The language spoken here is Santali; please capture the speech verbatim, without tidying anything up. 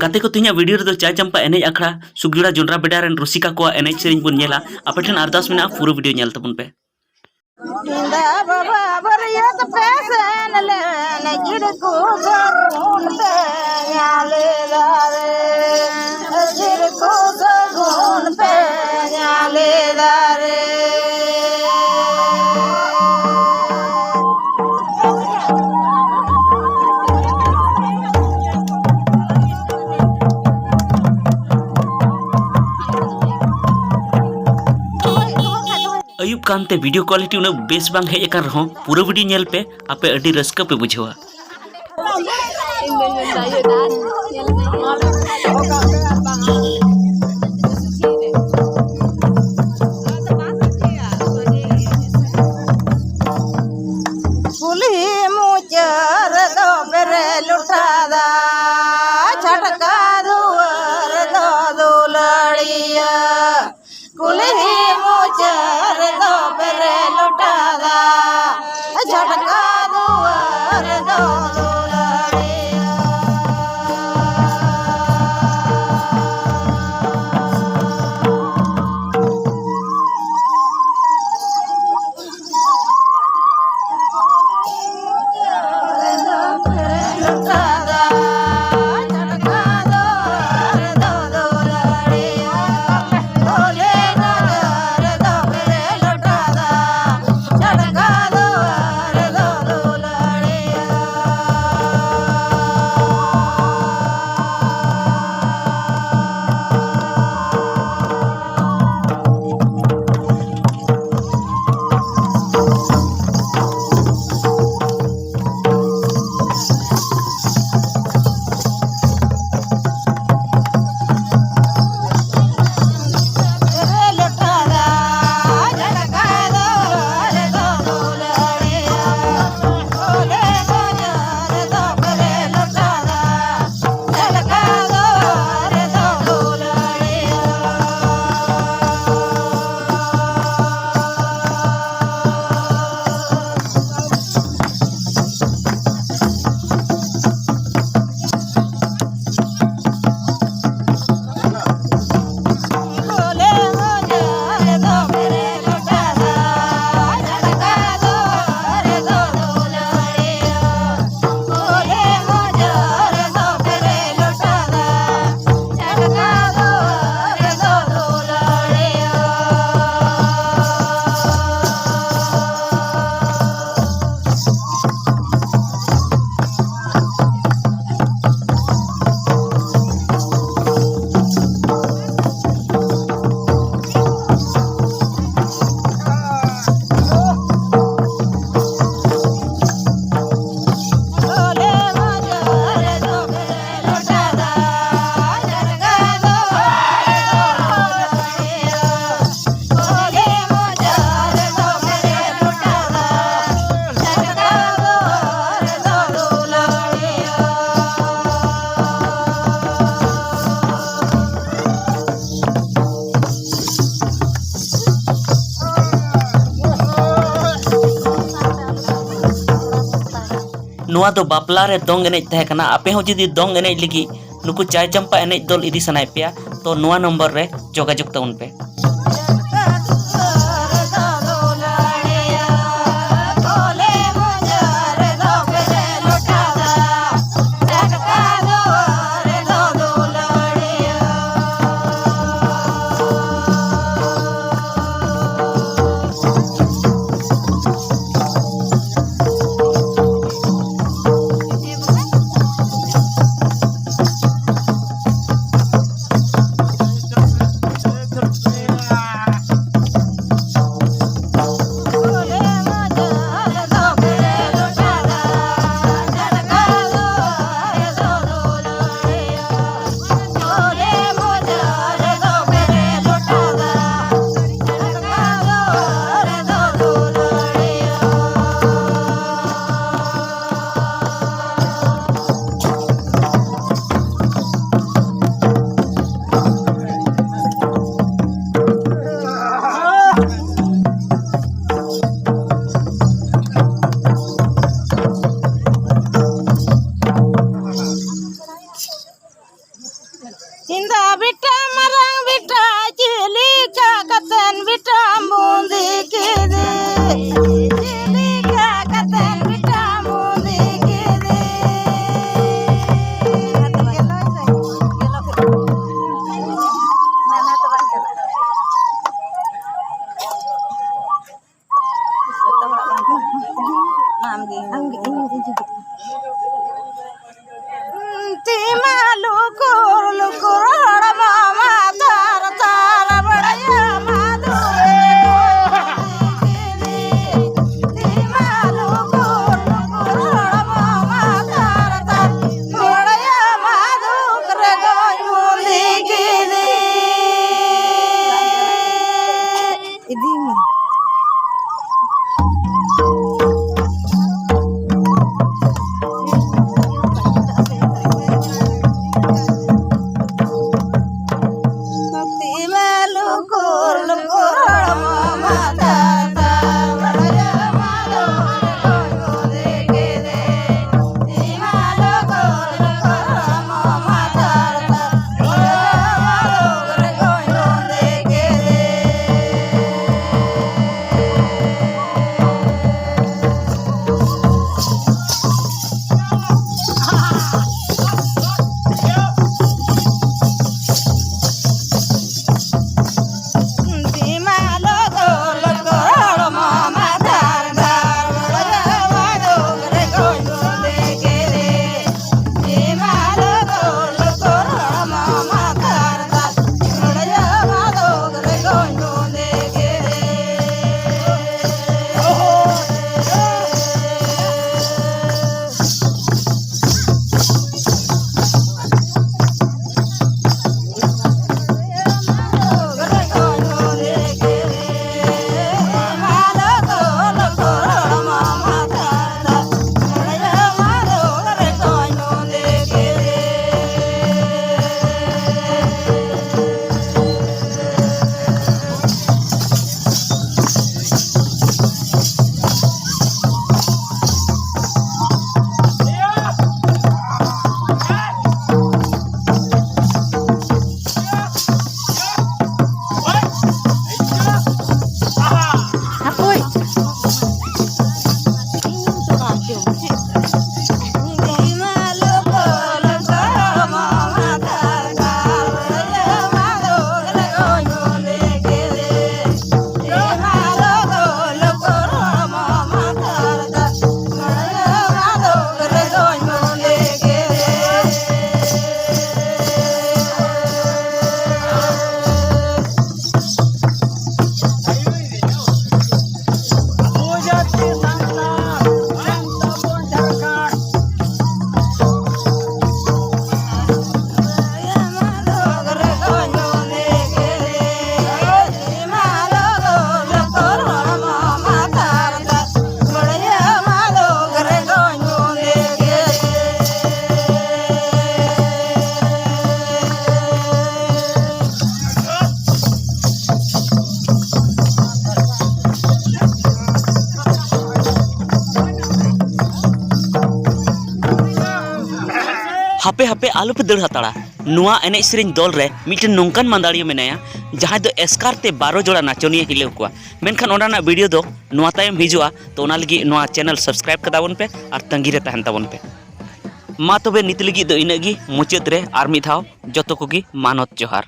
ᱜᱟᱛᱮ ᱠᱚ, ᱛᱮᱦᱮᱧᱟᱜ ᱵᱷᱤᱰᱤᱭᱳ ᱨᱮᱫᱚ ᱪᱟᱭ ᱪᱟᱢᱯᱟ ᱮᱱᱮᱡ ᱟᱠᱷᱲᱟ ᱥᱩᱠᱡᱚᱲᱟ ᱡᱚᱱᱰᱨᱟ ᱵᱮᱰᱟ ᱨᱮᱱ ᱨᱩᱥᱤᱠᱟ ᱠᱚᱣᱟᱜ ᱮᱱᱮᱡ ᱥᱮᱨᱮᱧ ᱵᱚᱱ ᱧᱮᱞᱟ᱾ ᱟᱯᱮ ᱴᱷᱮᱱ ᱟᱨᱫᱟᱥ ᱢᱮᱱᱟᱜᱼᱟ, ᱯᱩᱨᱟᱹ ᱵᱷᱤᱰᱤᱭᱳ ᱧᱮᱞ ᱛᱟᱵᱚᱱ ᱯᱮ᱾ ᱫᱟ ᱵᱟᱵᱟ ᱵᱟᱹᱨᱭᱟᱹᱛ ᱯᱮ ᱥᱮᱱ ᱞᱮᱱ, ᱡᱤᱞ ᱠᱚ ᱥᱟᱹᱜᱩᱱ ᱯᱮ ᱧᱟᱞᱮᱫᱟ ᱨᱮ, ᱡᱤᱞ ᱠᱚ ᱥᱟᱹᱜᱩᱱ ᱯᱮ ᱧᱟᱞᱮᱫᱟ ᱨᱮ᱾ ᱟᱹᱭᱩᱵ ᱠᱟᱱᱛᱮ ᱵᱷᱤᱰᱤᱭᱳ ᱠᱣᱟᱞᱤᱴᱤ ᱩᱱᱟᱹᱜ ᱵᱮᱥ ᱵᱟᱝ ᱦᱮᱡ ᱟᱠᱟᱱ ᱨᱮᱦᱚᱸ, ᱯᱩᱨᱟᱹ ᱵᱷᱤᱰᱤᱭᱳ ᱧᱮᱞ ᱯᱮ, ᱟᱯᱮ ᱟᱹᱰᱤ ᱨᱟᱹᱥᱠᱟᱹ ᱯᱮ ᱵᱩᱡᱷᱟᱹᱣᱟ᱾ ᱠᱩᱞᱦᱤ ᱢᱩᱪᱟᱹᱫ ᱨᱮᱫᱚ ᱵᱮᱨᱮᱞ ᱞᱚᱴᱷᱟ ᱫᱟᱜ, ᱪᱷᱟᱴᱠᱟ ᱫᱩᱣᱟᱹᱨ ᱫᱚ ᱫᱩᱞᱟᱹᱲᱤᱭᱟᱹ᱾ ᱠᱩᱞᱦᱤ ᱢᱩᱪᱟᱹᱫ ᱨᱮᱫᱚ ᱵᱮᱨᱮᱞ ᱞᱚᱴᱟ ᱫᱟᱜ, ᱪᱷᱟᱴᱠᱟ ᱫᱩᱣᱟᱹᱨ ᱫᱚ ᱫᱩᱞᱟᱹᱲᱤᱭᱟᱹ᱾ ᱱᱚᱣᱟ ᱫᱚ ᱵᱟᱯᱞᱟ ᱨᱮ ᱫᱚᱝ ᱮᱱᱮᱡ ᱛᱟᱦᱮᱸ ᱠᱟᱱᱟ᱾ ᱟᱯᱮ ᱦᱚᱸ ᱡᱩᱫᱤ ᱫᱚᱝ ᱮᱱᱮᱡ ᱞᱟᱹᱜᱤᱫ ᱱᱩᱠᱩ ᱪᱟᱭ ᱪᱟᱢᱯᱟ ᱮᱱᱮᱡ ᱫᱚᱞ ᱤᱫᱤ ᱥᱟᱱᱟᱭᱮᱫ ᱯᱮᱭᱟ, ᱛᱚ ᱱᱚᱣᱟ ᱱᱚᱢᱵᱚᱨ ᱨᱮ ᱡᱳᱜᱟᱡᱳᱜᱽ ᱛᱟᱵᱚᱱ ᱯᱮ᱾ ᱤᱧ ᱫᱚ ᱵᱮᱴᱟ ᱢᱟᱨᱟᱝ ᱵᱮᱴᱟ ᱪᱮᱫ ᱞᱮᱠᱟ ᱠᱟᱛᱮᱱ ᱵᱮᱴᱟᱢ ᱵᱩᱸᱫᱤ ᱠᱮᱫᱮ? ᱪᱮᱫ ᱞᱮᱠᱟ ᱠᱟᱛᱮᱱ ᱵᱮᱴᱟᱢ ᱵᱩᱸᱫᱤ ᱠᱮᱫᱮ? ᱟᱢᱜᱮ, ᱟᱢᱜᱮ, ᱟᱢᱜᱮ᱾ ᱛᱤ ᱢᱟ ᱞᱩᱠᱩᱨ ᱞᱩᱠᱩᱨ ᱦᱚᱲᱢᱚ ᱢᱟ ᱛᱟᱨ ᱛᱟᱨ ᱵᱟᱲᱟᱭᱟ ᱢᱟ ᱫᱩᱨᱮ᱾ ᱛᱤ ᱢᱟ ᱞᱩᱠᱩᱨ ᱞᱩᱠᱩᱨ ᱦᱚᱲᱢᱚ ᱢᱟ ᱛᱟᱨ ᱛᱟᱨ ᱵᱟᱲᱟᱭᱟ ᱢᱟ ᱫᱩᱠ ᱨᱮ ᱜᱚᱡ ᱢᱩᱞᱤ ᱠᱤᱫᱤ᱾ ᱤᱫᱤᱭ ᱢᱮ᱾ ᱛᱤ ᱢᱟ ᱞᱩᱠᱩᱨ ᱞᱩᱠᱩᱨ ᱦᱚᱲᱢᱚ ᱢᱟ ᱛᱟᱨ ᱛᱟᱨ ᱵᱟᱲᱟᱭᱟ ᱢᱟ ᱫᱚ ᱦᱚᱲ ᱠᱚ ᱫᱮ ᱠᱮᱫᱮ᱾ ᱦᱟᱯᱮ ᱦᱟᱯᱮ, ᱟᱞᱚᱯᱮ ᱫᱟᱹᱲ ᱦᱟᱛᱟᱲᱟ᱾ ᱱᱚᱣᱟ ᱮᱱᱮᱡ ᱥᱮᱨᱮᱧ ᱫᱚᱞ ᱨᱮ ᱢᱤᱫᱴᱮᱱ ᱱᱚᱝᱠᱟᱱ ᱢᱟᱹᱫᱟᱹᱲᱤᱭᱟᱹ ᱢᱮᱱᱟᱭᱟ, ᱡᱟᱦᱟᱸᱭ ᱫᱚ ᱮᱥᱠᱟᱨ ᱛᱮ ᱵᱟᱨᱚ ᱡᱚᱲᱟ ᱱᱟᱪᱚᱱᱤᱭᱟᱹ ᱦᱤᱞᱟᱹᱣ ᱠᱚᱣᱟ᱾ ᱢᱮᱱᱠᱷᱟᱱ ᱚᱱᱟ ᱨᱮᱱᱟᱜ ᱵᱷᱤᱰᱤᱭᱳ ᱫᱚ ᱱᱚᱣᱟ ᱛᱟᱭᱚᱢ ᱦᱤᱡᱩᱜᱼᱟ, ᱛᱚ ᱚᱱᱟ ᱞᱟᱹᱜᱤᱫ ᱱᱚᱣᱟ ᱪᱮᱱᱮᱞ ᱥᱟᱵᱥᱠᱨᱟᱭᱤᱵ ᱠᱟᱛᱟᱵᱚᱱ ᱯᱮ ᱟᱨ ᱛᱟᱺᱜᱤ ᱨᱮ ᱛᱟᱦᱮᱱ ᱛᱟᱵᱚᱱ ᱯᱮ᱾ ᱢᱟ ᱛᱚᱵᱮ ᱱᱤᱛ ᱞᱟᱹᱜᱤᱫ ᱫᱚ ᱤᱱᱟᱹᱜ ᱜᱮ᱾ ᱢᱩᱪᱟᱹᱫ ᱨᱮ ᱟᱨ ᱢᱤᱫ ᱫᱷᱟᱣ ᱡᱚᱛᱚ ᱠᱚᱜᱮ ᱢᱟᱱᱚᱛ ᱡᱚᱦᱟᱨ᱾